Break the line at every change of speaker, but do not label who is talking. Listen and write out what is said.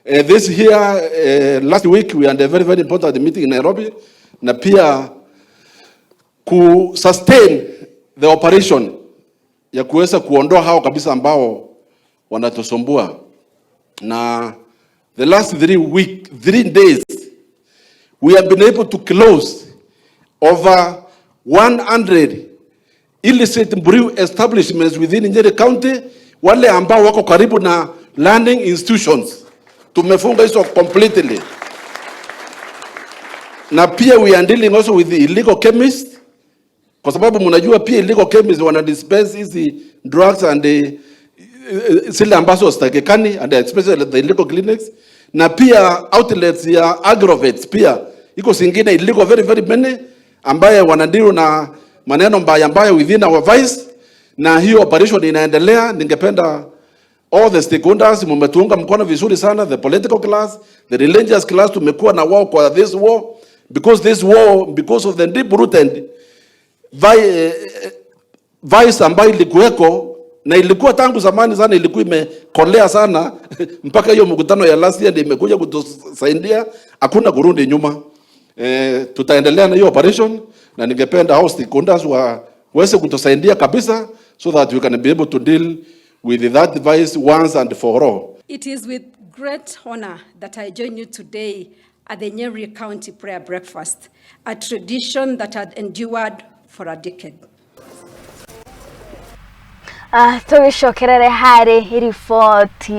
This here, last week we had a very very important meeting in Nairobi, na pia ku sustain the operation ya kuweza kuondoa hao kabisa ambao wanatusumbua. Na the last 3 days we have been able to close over 100 illicit brew establishments within Nyeri County, wale ambao wako karibu na learning institutions tumefunga hizo completely. Na pia we are dealing also with the illegal chemists, kwa sababu mnajua pia illegal chemists wana dispense hizi drugs and zile ambazo hazitakikani, and especially the illegal clinics, na pia outlets ya agrovets, pia iko zingine illegal, very very many, ambaye wanadeal na maneno mbaya mbaya within our vice, na hiyo operation inaendelea. Ningependa all the stakeholders, mumetuunga mkono vizuri sana, the political class, the religious class, tumekuwa na wao kwa this war, because this war, because of the deep rooted vice ambayo ilikuweko na ilikuwa tangu zamani sana, ilikuwa imekolea sana mpaka hiyo mkutano ya last year ndio imekuja kutusaidia. Hakuna kurudi nyuma. Tutaendelea na hiyo operation, na ningependa hao stakeholders waweze kutusaidia kabisa so that we can be able to deal with that vice once and for all.
It is with great honor that I join you today at the Nyeri County Prayer Breakfast, a tradition that had endured for a decade.
Tũgĩcokerere harĩ riboti.